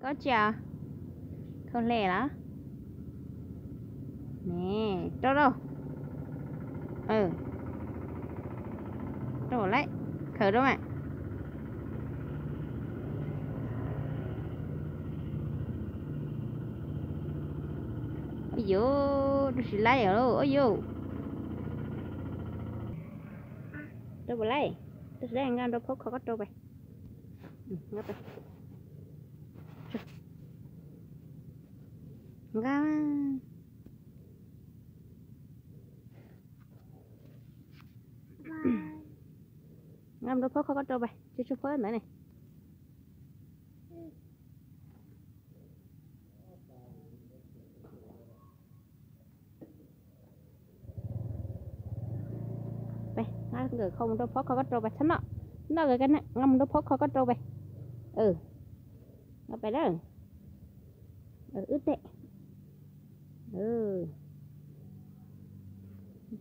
Koj tsis khau hle los? Ne, rau rau. Rau lawm, khaws rau mas. Ua yuv, rau tsis laib os, ua yuv. Rau puas laib? Rau tsis laib nqa nrau phob kho koj rau pais. Nqa, nqa nrau phob kho koj rau pais, tsis tshua phob ntawd ne. Pais, nkawd kho mus nrau phob kho koj rau pais, txhob noj, noj nkawd, nqa mus nrau phob kho koj rau pais. Nqa pais lawm. Wb teg.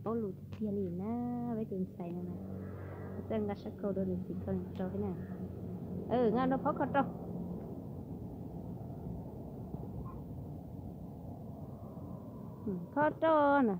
Paub lus tiag tiag li na, peb tus ntxhais no na. Txawj nqa sab kaug rau nws txiv koj rau thiab na. Nqa nrau phob kho rau. Phob rau na.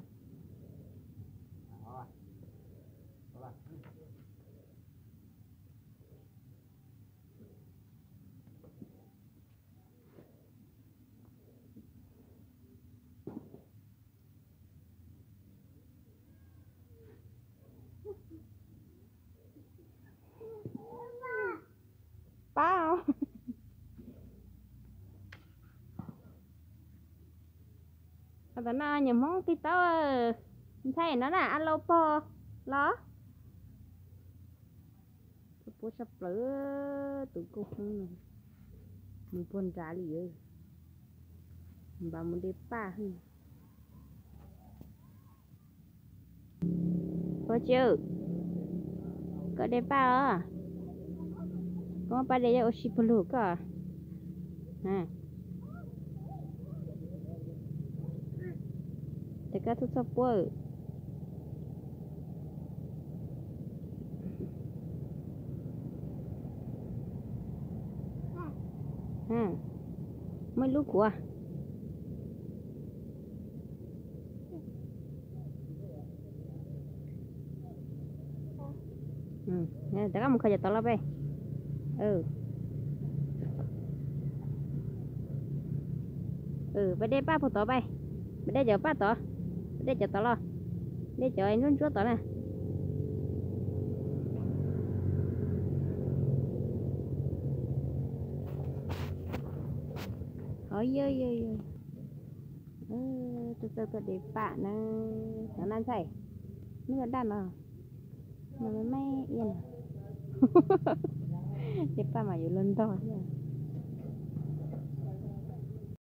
Pab, tam no nyuam Hmoob TikTok, ntxhais no na, a lau pog los. Puab tshaj plaws tus nkauj Hmoob no, mus puag nrad li, npaj mus de paj. Ua tsi, koj de paj os? Koj muab paj de yuav ua si puag lug koj. Ces koj txhob txhob puab. Muaj ib lub kuv. Rov qab mus kho cov tod los peb. Peb de paj puag tod peb. Peb de cov paj tod. Peb de cov tod los. De cov ntsuab ntsuab tod na. Ov, yog yog yog, txawj txawj tuaj de paj na. Nov na ntxhais, neb yuav daj no, no me me iab no. De paj mas yuav luag ntog thiab.